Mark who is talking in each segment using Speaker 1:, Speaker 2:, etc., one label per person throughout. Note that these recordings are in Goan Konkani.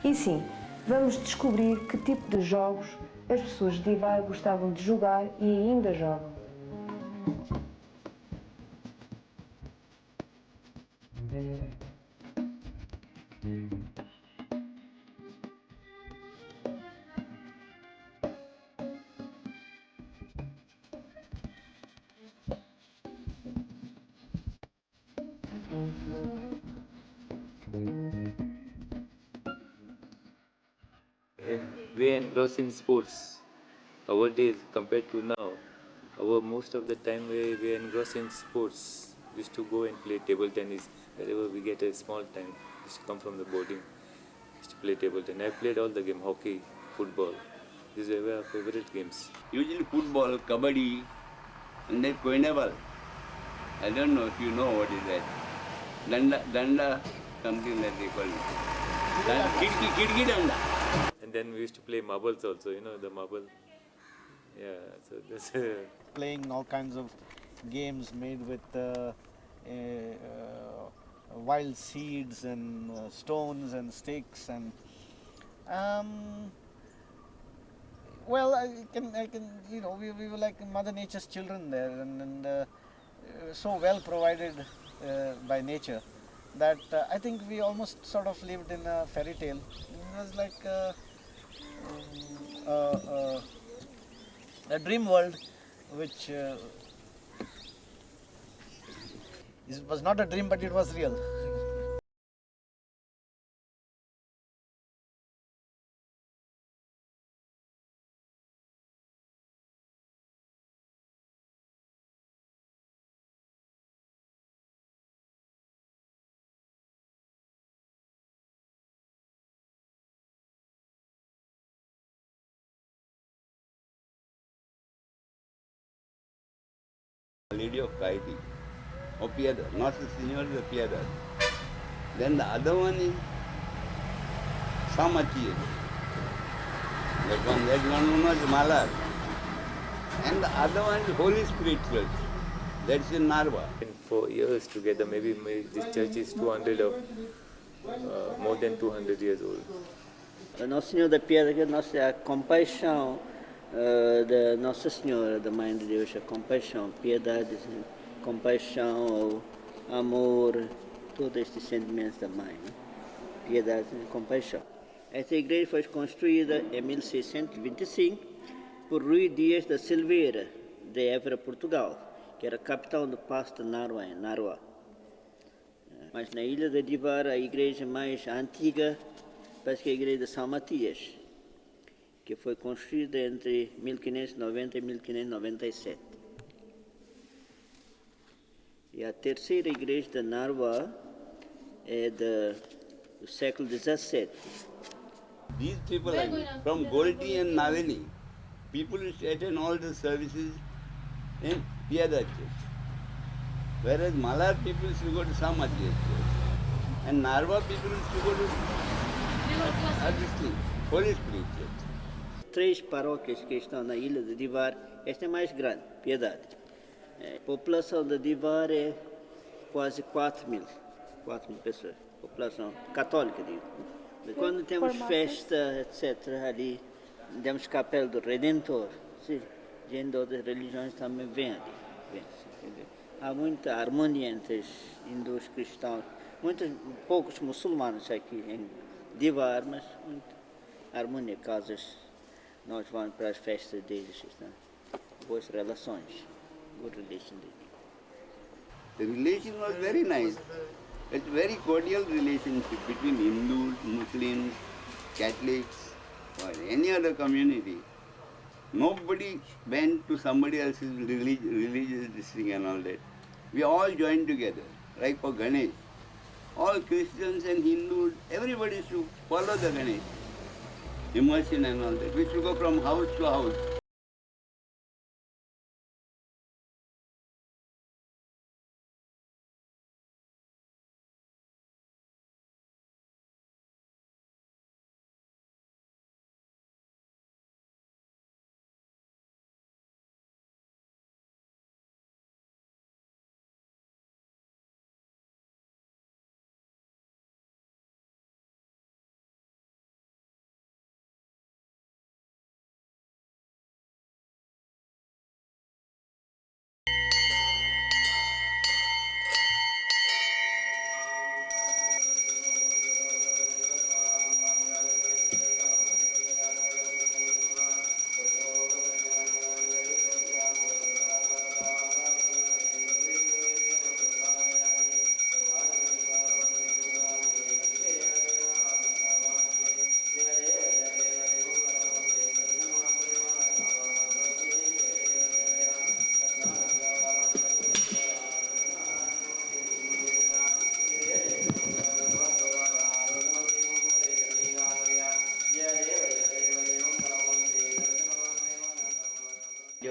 Speaker 1: E sim, vamos descobrir que tipo de jogos as pessoas de Divar gostavam de jogar e ainda jogam.
Speaker 2: We engrossed in sports. Our days compared to now, our most of the time we engrossed in sports. We used to go and play table tennis wherever we get a small time. We used to come from the boarding, we used to play table tennis. I played all the game, hockey, football. These were our favorite games.
Speaker 3: Usually football, kabaddi, and then koinabal. I don't know if you know what is that. Danda, danda, something that they call it. Kidki, kidki danda.
Speaker 2: And then we used to play marbles also, you know, the marble. Yeah, so that's
Speaker 4: playing all kinds of games made with wild seeds and stones and sticks and well, I can, you know, we were like Mother Nature's children there, and so well provided by nature that I think we almost sort of lived in a fairy tale. It was like a dream world, which was not a dream, but it was real.
Speaker 3: Lady of Piety, or Piedad, not the Senhora de Piedad. Then the other one is São Matias. That one was Malar. And the other one is Holy Spirit Church. That's in Narva.
Speaker 2: In 4 years together, maybe this church is 200 of, more than 200 years old.
Speaker 5: Nossa Senhora da Piedade, a compaixão da Nossa Senhora, da Mãe de Deus, a compaixão, piedade, compaixão, amor, todos estes sentimentos da Mãe, né? Piedade e compaixão. Esta igreja foi construída em 1625 por Rui Dias da Silveira, de Évora, Portugal, que era capitão do Paço de Narva, em Narva. Mas na ilha de Divar, a igreja mais antiga, parece que é a igreja de São Matias, que foi construída entre 1590 e 1597. E a terceira igreja de Narva é do século XVII.
Speaker 3: These people are from Golti and Naveli. People used to attend all the services in Piedad Church. Whereas Malar people used to go to São Matias Church. And Narva people used to go to Holy Spirit Church.
Speaker 5: Três paróquias que estão na ilha de Divar, esta é mais grande, Piedade. A população de Divar é quase 4 mil pessoas, população católica, digo. Quando temos festa, etc., ali, temos Capela do Redentor, sim, gente de outras religiões também vem ali. Vem, há muita harmonia entre os hindus cristãos, muitos, poucos muçulmanos aqui em Divar, mas muita harmonia, casas. Nós vamos para as festas deles, né? Boas relações, good relation.
Speaker 3: The relation was very nice. It's very cordial relationship between Hindus, Muslims, Catholics, or any other community. Nobody went to somebody else's religious thing and all that. We all joined together, like for Ganesh. All Christians and Hindus, everybody should follow the Ganesh. Immersion and all that. We should go from house to house.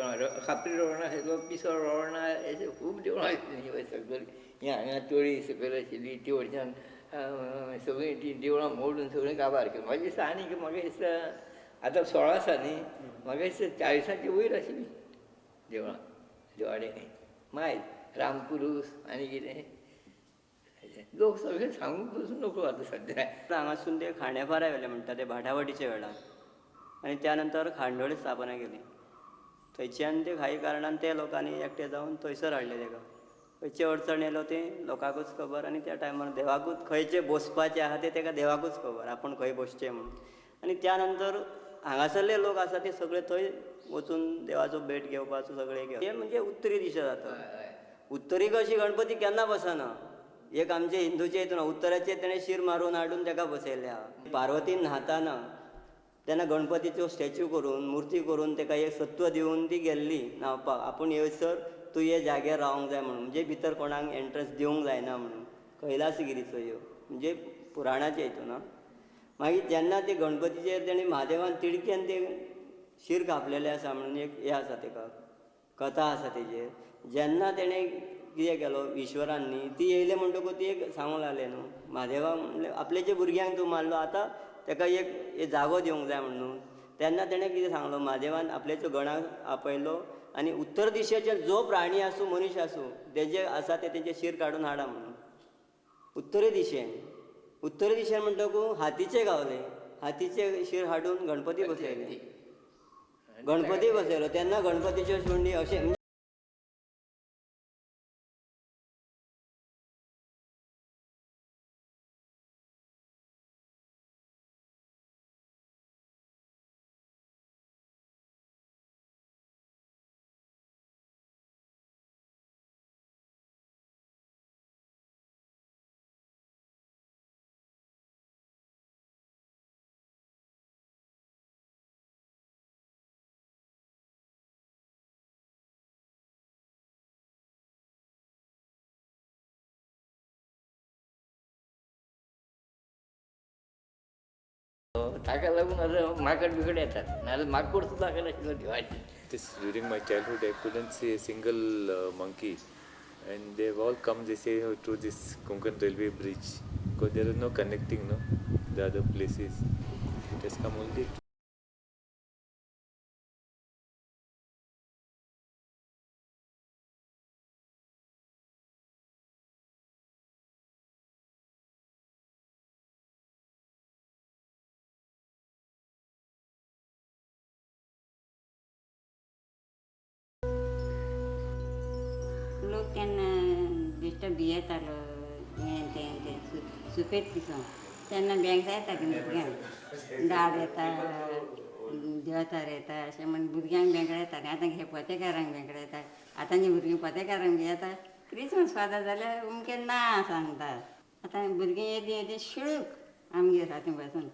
Speaker 3: देवळां, खापरी रोवण आशिल्लो, पिसो रोवण, अशें खूब देवळां आशिल्लीं सकयल. हीं हांगा तळी सकयल आशिल्ली, ती वटच्यान सगळीं तीं देवळां मोडून सगळीं काबार केली. म्हाका दिसता आनी म्हाका दिसता आतां 16 आसा न्ही, म्हाका दिसता 40 वयर आशिल्लीं देवळां दिवाडे खंय मायज रामपुरूस आनी कितें लोक सगळे सांगूंक पसून नको आतां सद्या.
Speaker 6: हांगासून ते खांडेपारा व्हेले म्हणटा ते भाटावाटीच्या वेळार, आनी त्या नंतर खांडोळी स्थापना केली. थंयच्यान ते काही कारणान ते लोकांनी एकटे जावन थंयसर हाडले तेका. खंयचे अडचण येयलो ते लोकांकूच खबर, आनी त्या टायमार देवाकूच खंयचे बसपाचें आहा तें तेका देवाकूच खबर, आपूण खंय बसचें म्हणून. आनी त्या नंतर हांगासरले लोक आसा ते सगळे थंय वचून देवाचो भेट घेवपाचो सगळें घेवप. हें म्हणजे उत्तरी दिशा जाता. उत्तरेक अशी गणपती केन्ना बसना. एक आमचे हिंदूचे हितून उत्तराचेर तेणें शीर मारून हाडून तेका बसयल्लें आहा. पार्वतीन न्हाताना तेन्ना गणपतीचो स्टॅच्यू करून मुर्ती करून तेका एक सत्व दिवन ती गेल्ली न्हांवपाक, आपूण येयसर तूं हे जाग्यार रावंक जाय म्हणून, म्हणजे भितर कोणाक एंट्रन्स दिवंक जायना म्हणून. कैलासगिरीचो ह्यो म्हणजे पुराणाच्या हितून. मागीर जेन्ना ते गणपतीचेर तेणें म्हादेवान तिडकेन ते शीर कापलेलें आसा म्हणून एक हें आसा, तेका कथा आसा तेजेर. जेन्ना तेणें कितें केलो ईश्वरान न्ही, ती येयले म्हणटकूच ती एक सांगूंक लागलें न्हू म्हादेवाक, म्हणलें आपल्याच्या भुरग्यांक तूं मारलो, आतां तेका एक जागो दिवंक जाय म्हणून. तेन्ना तेणें कितें सांगलो, म्हादेवान आपल्याच्या गणाक आपयलो आनी उत्तर दिशेचे जो प्राणी आसूं मनीस आसूं तेजे आसा ते तेंचे शीर काडून हाडा म्हणून. उत्तरे दिशेन, उत्तरे दिशेन म्हणटकूच हातीचे गावले, हातीचे शीर हाडून गणपती बसयले, गणपती बसयलो. तेन्ना गणपतीच्यो सोंडी अशें.
Speaker 3: ताका लागून आतां माकड बिकड येतात, नाजाल्यार माकूड सुद्दां नाशिल्लो देवाचें.
Speaker 2: This during my childhood I couldn't see a single monkey, and they've all come, they say, through this Konkan railway bridge, because there is no connecting, no, the other places. It has come only.
Speaker 7: लोक तेन्ना बेश्टो भियेतालो, हें तें तें सुफेद किसो तेन्ना बँक जायता की भुरग्यांक दाड येता, देवतार येता अशें म्हण भुरग्यांक बेंगळेतात. आतां हे पोतेकारांक बेंगळेतात, आतांची भुरगीं पोतेकारांक भियेता. क्रिसमस फादर जाल्यार अमकें ना सांगता. आतां भुरगीं येदी येदी शिळूक आमगेर राती बसून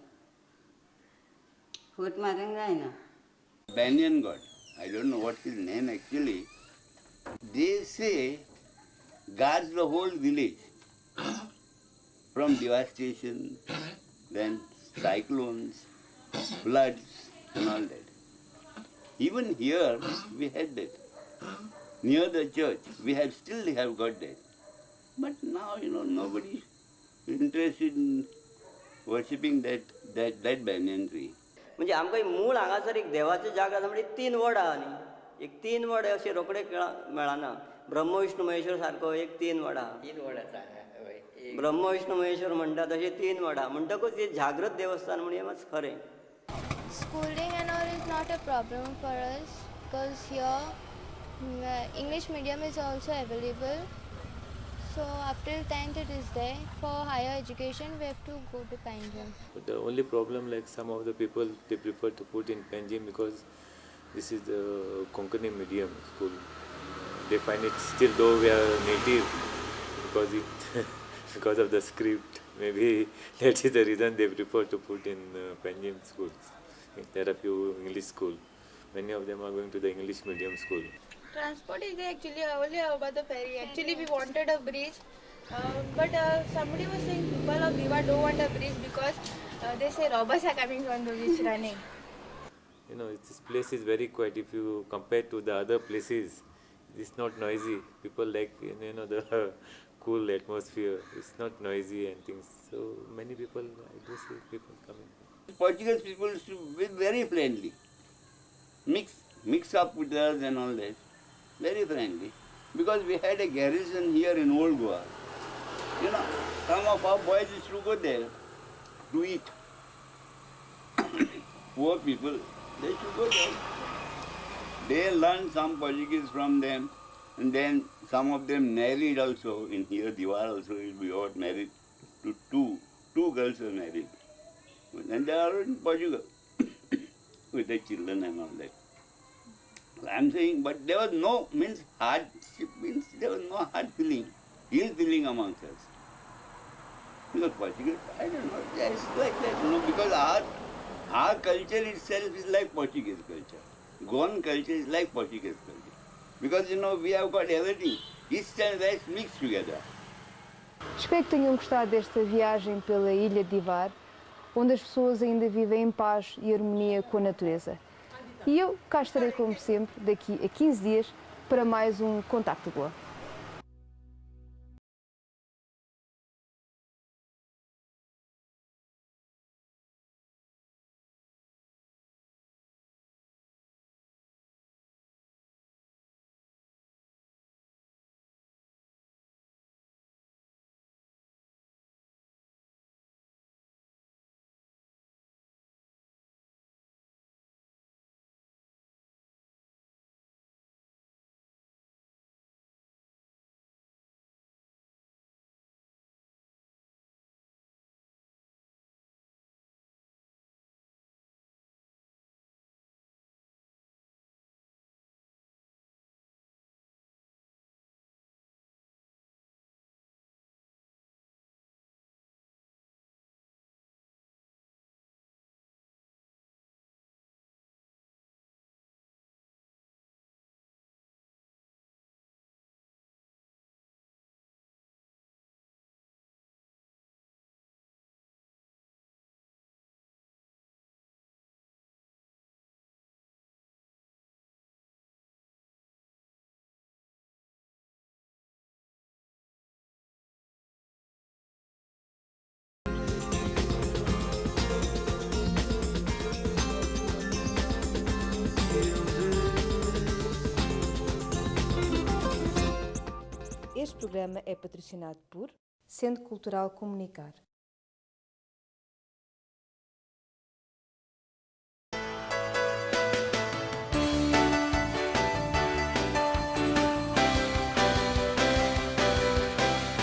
Speaker 7: फूट मारूंक जायना.
Speaker 3: Banyan god, I don't know what his name actually. They say guards the whole village from devastation, then cyclones, floods and all that. Even here we had that. Near the church we have still have got that. But now, you know, nobody is interested in worshipping that banyan tree.
Speaker 6: म्हणजे आमकां मूळ हांगासर एक देवाचें जाग आसा म्हणजे 3 वड आहा न्ही, एक 3 वड अशें रोखडे मेळना. ब्रह्म विष्णू महेश्वर सारको एक 3 वड आहा,
Speaker 3: 3 वड आसा,
Speaker 6: ब्रह्म विष्णू महेश्वर म्हणटा तशें 3 वड आहा. म्हणटकूच हें जागृत देवस्थान म्हणून हें मातशें खरें.
Speaker 8: Schooling and all is not a problem for us because here English medium is also available. So up till 10th it is there. For higher education we have to go to Panjim.
Speaker 2: But the only problem, like some of the people, they prefer to put in Panjim because this is the Konkani medium school. They find it still, though we are native, because it because of the script, maybe that is the reason they prefer to put in Panjim schools. There are few English school. Many of them are going to the English medium school.
Speaker 9: Transport is actually only about the ferry. Actually, we wanted a bridge, but somebody was saying people of Diva don't want a bridge because they say robbers are coming on the beach running.
Speaker 2: You know, this place is very quiet. If you compare to the other places, it's not noisy. People like, you know, the cool atmosphere. It's not noisy and things. So many people, I do see people coming.
Speaker 3: Portuguese people should be very friendly. Mix up with us and all that. Very friendly. Because we had a garrison here in Old Goa. You know, some of our boys used to go there to eat. Poor people, they should go there. They learned some Portuguese from them, and then some of them married also. In here, Diwar also, we got married to two girls were married. And they are in Portugal with their children and all that. I'm saying, but there was no, means hardship, means there was no hard feeling, ill feeling amongst us. Because Portuguese, I don't know, it's like that, you know, because our culture itself is like Portuguese culture. Goan culture is like Portuguese culture. Because, you know, we have got everything, East and West mixed together.
Speaker 1: Espero que tenham gostado desta viagem pela Ilha de Divar, onde as pessoas ainda vivem em paz e harmonia com a natureza. E eu cá estarei, como sempre, daqui a 15 dias para mais um Contacto Goa. Este programa é patrocinado por Centro Cultural Comunicar.